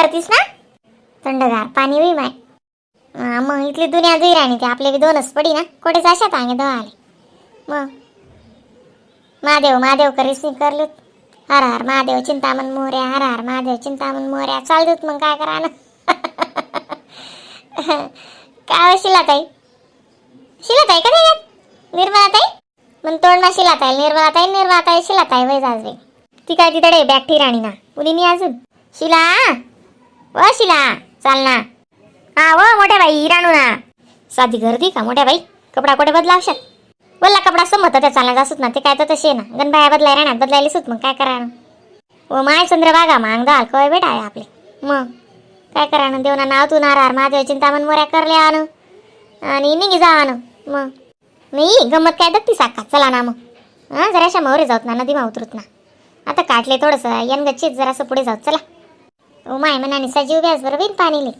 करतीस ना थंडगार पाणी होई माय. हा, मग इथली दुनिया दुई राणी ते आपले बी दोनच पडी ना कोठे जाशात आंगे दवाले. मग महादेव महादेव करीस नाही करलूत. हर हर महादेव चिंतामण मोर्या, हर हर महादेव चिंतामण मोर्या चाल देत. मग काय करा ना? काय हो शिलाताई, शिलाताई का नाही? निर्मलाताई मग तोंडमा शिलाताई, निर्मलाताई, निर्मलाताई, शिलाताई वय जाजवे. ती काय तिकडे बॅग ठी राणी ना उनी अजून. शिला व शिला चाल ना. हा व मोठ्या बाई राणू ना. साधी गर्दी का मोठ्या बाई? कपडा कुठे बदलावशात? बोलला कपडा समजता त्या चालना जासूत ना ते काय तर तसे ना गणबाया बदलाय राहणार बदलायला सूत. मग काय करा? ओ my Chandrabhaga मांग दाल कय बेटा आहे आपले. मग काय करा ना? देवना नाव तू नारार महादेव चिंतामण मोऱ्या करल्या आन आणि निघी जावानं. मग नाही गंमत काय दत्ती साका. चला ना मग. हां जराशा मवरे जाऊत ना, नदी मा उतरूत ना. आता काटले थोडंसं यनगच्छेत जरासं पुढे जाऊत चला. ओ my मनाने सजीव व्यास बरं बिन पाणीले.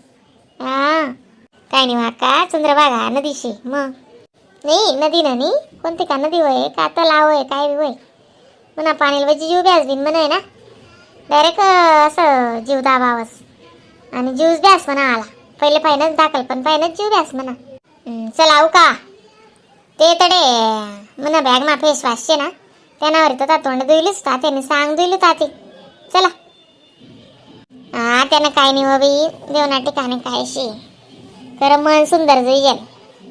हा काय नाही का चंद्रभागा नदीशी. मग नाही नदी ना नाही कोणती का नदी होय का तलाव होय काय बी होय म्हणा. पाणीला वजी जीव ब्यास बिन म्हण आहे ना डायरेक्ट असं जीव दाबावस आणि जीवच ब्यास म्हणा आला. पहिले पाहिनंच दाखल पण पाहिनंच जीव ब्यास म्हणा. चला आऊ का ते तडे म्हणा बॅग मा फेस वॉश ना त्यानावर तर तोंड धुईलीच ताते सांग धुईली ताते. चला. हा त्यानं काय नाही हो बाई देवना ठिकाणी काय शी खरं मन सुंदर जाईल.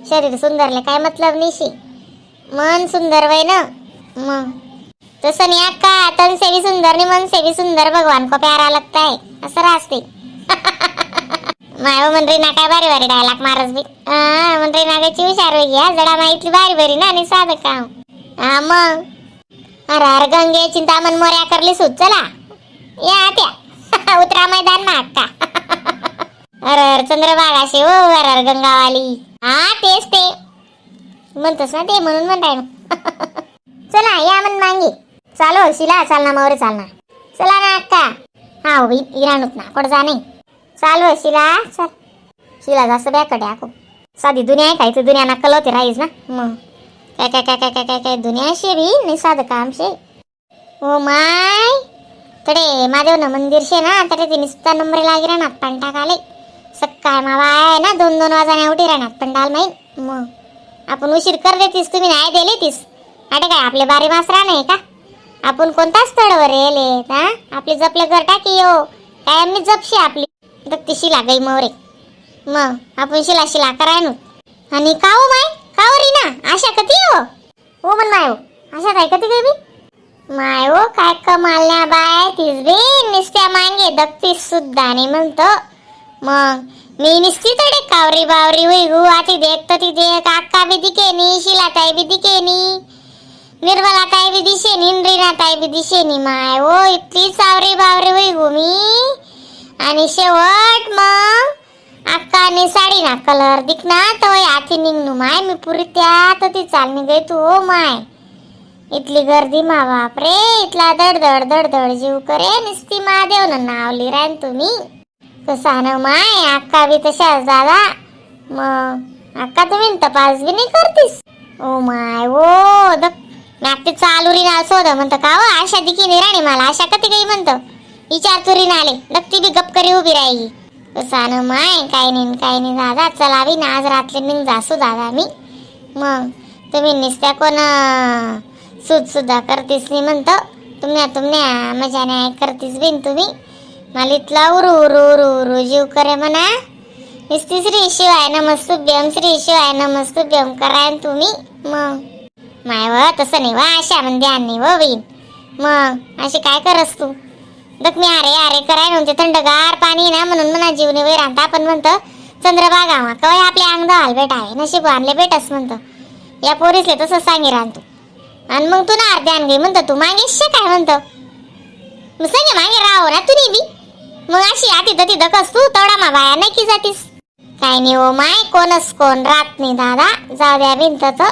शरीर सुंदरले काय मतलब नाही शी, मन सुंदर वय ना. मग तसं नाही अक्का, तन से भी सुंदर नहीं मन से भी सुंदर भगवान को प्यारा लगता है असं राहते. माय मन ना काय बारी बारी डायलॉग मारस बी. हा मन रे नागाची हुशार होई घ्या जडा माहितली बारी बारी ना आणि साधं काम. हा मग अरे अरे गंगे चिंतामण मोऱ्या करली सूत. चला या त्या उतरा मैदान मा अक्का. अरे अरे चंद्रभागाशी हो अरे अरे गंगावाली. हा तेच ते म्हणतोस ना ते म्हणून म्हणताय ना. चला या मन मांगी चालो शिला चाल ना मावरे चाल ना. चला ना अक्का. हा हो बाई इराणूत ना कोड जा नाही. चालू शिला चल. शिला जास्त बॅकडे आको साधी दुनिया आहे काय तर दुनिया नक्कल होते राहीस ना. मग काय काय काय काय काय काय काय दुनिया शे बी नाही साधं काम शे. ओ my तडे महादेव ना मंदिर शे ना तडे ते निस्ता नंबर लागी राहणार पण टाकाले सकाळ मावा आहे ना दोन दोन वाजाने उठी राहणार पंडाल माहीन. मग आपण उशीर कर देतीस तुम्ही नाही दिले तीस. अरे काय आपले बारी मासरा नाही का? आपण कोणता स्थळवर येले हा आपली जपले घर टाकी हो काय आम्ही जपशी आपली दत्ती शिला गई मोरे. मग आपण शिला शिला कराय नु. आणि का हो माय का हो रीना आशा कधी हो हो म्हण माय हो आशा काय कधी गई बी my हो काय कमालण्या बाय तीस बी निस्त्या मांगे दत्तीस सुद्धा नाही म्हणतो. मग मी निस्ती तडे कावरी बावरी होई गु आती देख तर ती देख अक्का बी दिके नी शिला ताई बी दिके नी निर्मला ताई बी दिशे नी रीना ताई बी दिशे नी. My oh इतली सावरी बावरी होई गु मी. आणि शेवट मग अक्काने साडी ना कलर दिखना तो आती निघणू my मी पुरी त्यात ती चालणी गई तू हो my. इतली गर्दी मा बापरे इतला धडधड धडधड जीव करे निस्ती महादेव ना नाव लिरान तुम्ही कसा ना माय अक्का बी तशाच दादा. मग अक्का तुम्ही तपास बी नाही करतीस. ओ my oh the ते चालू रिनाल शोध म्हणतं का हो आशा दिकी नाही राणी मला आशा कधी काही म्हणतं विचार तू रिनाले नक्की बी गप करी उभी राही कसा ना माय. काय नाही काय नाही दादा चला बी ना आज रात्री निघ जासू दादा मी. मग तुम्ही निसत्या कोण सूत सुद्धा करतीस नाही म्हणतं तुमण्या तुमण्या मजाने करतीस बिन तुम्ही मला इतला उरू उरू उरू उरू जीव करे म्हणा नुसती श्री शिवाय नमस्तुभ्यम श्री शिवाय नमस्तुभ्यम कराय तुम्ही. मग माय व तसं नाही वा अशा म्हण ध्यान नाही व बहीण. मग अशी काय करस तू दक मी अरे अरे कराय म्हणते थंडगार पाणी ना म्हणून म्हणा जीवने वय राहता आपण म्हणतं चंद्रभागा मा कवय आपल्या अंग हाल बेटा आहे नशीब आणले बेटस म्हणतं या पोरीसले तसं सांगी राहतो. आणि मग तू ना ध्यान घे म्हणतं तू मागेश काय म्हणतं मग संगे मागे राहो ना तू बी. मग अशी आती तती दकस तू तवडा मा बाया नाही की जातीस काय नाही हो माय कोणच कोण राहत नाही दादा जाऊ द्या भिंत.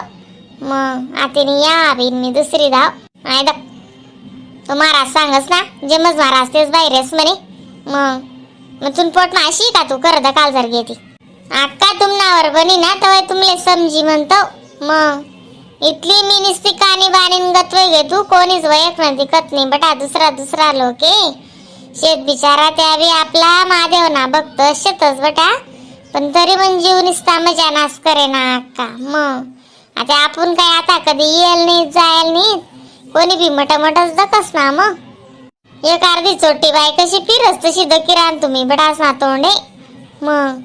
मग आतीने या बिन मी दुसरी धाव I दक तो महाराज सांगस ना जेमच महाराज तेच बाहेरच म्हणे. मग मग तुन पोट माशी का तू कर काल जर घेती अक्का तुमनावर बनी ना तवय तुमले समजी म्हणतो. मग इतली मी निस्ती कानी बाणीन गतवे घे तू कोणीच वयक ना दिखत नाही बटा दुसरा दुसरा लोके शेत बिचारा त्या बी आपला महादेव ना बघतो शेतच बटा, पण तरी पण जीव निसता मजा नास करे ना अक्का. मग आता आपण काय आता कधी येईल नाही जायल नाही, कोणी बी मट मटच दकस ना. मग एक अर्धी चोटी बाई कशी फिरस तशी दकी रान तुम्ही बटास ना तोंडे. मग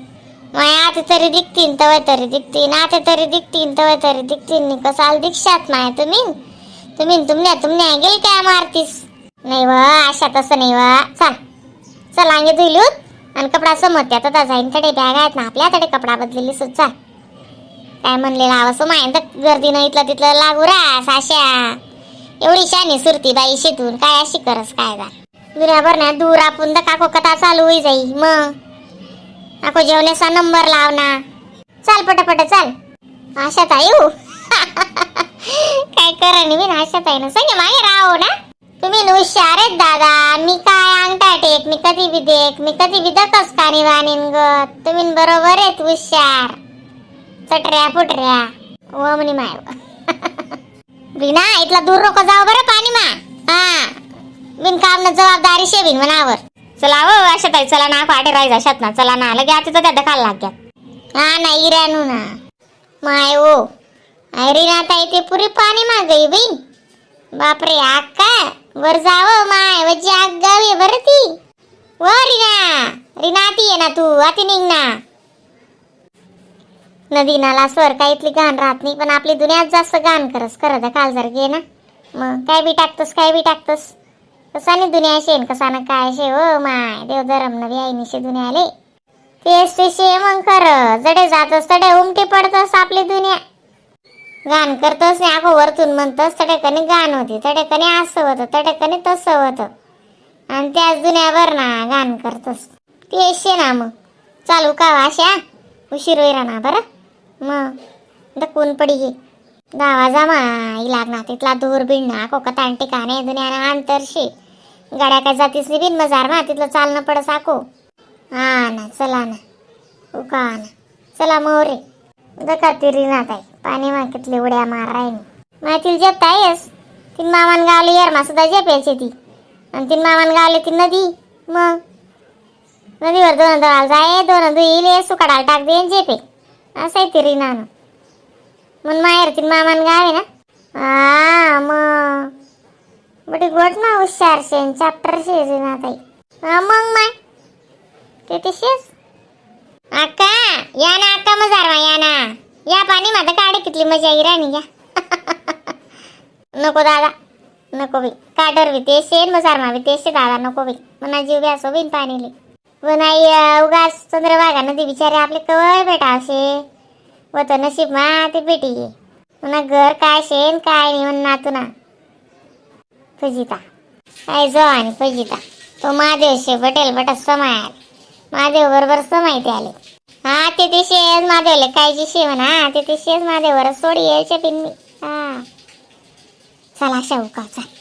माय आता तरी दिखतीन तवय तरी दिखतीन, आता तरी दिखतीन तवय तरी दिखतीन. नी कसाल दीक्षात माय तुम्ही तुम्ही तुमण्या तुमण्या गेल काय मारतीस नाही व अशा तसं नाही व. चाल चल, अंगे धुईलूत आणि कपडा समजत्या तर जाईन. तडे बॅग आहेत ना आपल्या, तडे कपडा बदलेली सुद्धा. चाल, काय म्हणलेला आवाज माय तर गर्दी न इथलं तिथलं लागू रास. अशा एवढी शानी सुरती बाई शेतून काय अशी करस काय जा दुनियाभर ना दूर आपण तर काको कथा चालू होई जाई. मग आको जेवण्याचा नंबर लाव ना. चाल पटापट चाल. आशा ताई हो. काय करा मी ना आशा ताई ना संगे मागे राहो ना तुम्ही न हुशार आहेत दादा. मी काय अंगठा टेक, मी कधी बी देख, मी कधी बी दकस कानी वाणीन गत. तुम्ही बरोबर आहेत हुशार चटऱ्या फुटऱ्या व म्हणे माय. बिना इथला दूर नको जाऊ बरं पाणी मा. हा बिन काम न जबाबदारी शे बिन मनावर. चला हो अशा ताई, चला ना पाटे राहायचं अशात ना. चला ना लगे आता तर त्या दखायला लाग्यात. हा ना इराणू ना माय ओ अरे ना ताई ते पुरी पाणी मा गई बाई. बापरे, आग का वर जावं माय वजी आग गावी बरं ती व. रीना, रीना आती आहे ना तू, आती निघ ना. नदी नाला स्वर काय इथली घाण राहत नाही, पण आपली दुनियात जास्त घाण करस खरं तर. काल जर घे ना मग काय बी टाकतस, काय बी टाकतस. कसाने दुनिया शेन कसानं काय शे हो माय. देव धरम नवी आई निशे दुनियाले तेच ते शे. मग खरं जडे जातस तडे उमटी पडतस आपली दुनिया. घाण करतस नाही आखो वरतून म्हणतस, तडे कनी घाण होती, तडे कनी असं होतं, तडे कनी तसं होतं आणि त्याच दुनियाभर ना घाण करतस ते शे ना. मग चालू का अशा उशीर होईल ना बरं. मग दकून पडी गे गावा मा लागणार तिथला दूर बिन ना कोकतान ठिकाणे दुनियानं अंतरशी गाड्या काय जातीस नाही बिन मजार मा तिथलं चालणं पड साको. हा ना चला ना उका ना चला मोरे दका तिरी ना ताई पाणी मा कितली उड्या मार राहिनी. माहिती जेपता येस तीन मामान गावले यार मा सुद्धा जेपेलचे ती आणि तीन मामान गावले ती नदी. मग नदीवर दोन दळाल जाय दोन दुईल सुकाडाला टाक दे जेपे असं आहे ती रिनानं. म्हणून माहेर तीन मामान गाव आहे ना. हा मग बडी गोड ना हुशार शेन चॅप्टर शे रिना ताई. हा मग माय ते तशीच. अक्का या ना, अक्का मजार मा या ना, या पाणी माझं काढे कितली मजा आई राणी या. नको दादा नको बी काढर बी ते शेन मजार मा बी ते शे दादा नको बी मना जीव बी असो बिन पाणीले. पण आई उगाच चंद्रभागा नदी बिचारे आपले कवय भेटा असे व तर नशीब मा ते भेटी गे. म्हणा घर काय शेन काय नाही म्हण नातू ना फजिता काय जो आणि फजिता तो महादेव शे बटेल बट समाय महादेव बरोबर समाय ते आले. हा ते ते शेज महादेवले काय जी शे म्हणा ते ते शेज महादेवर सोडी यायच्या पिन मी. हा चला शाहू का चल.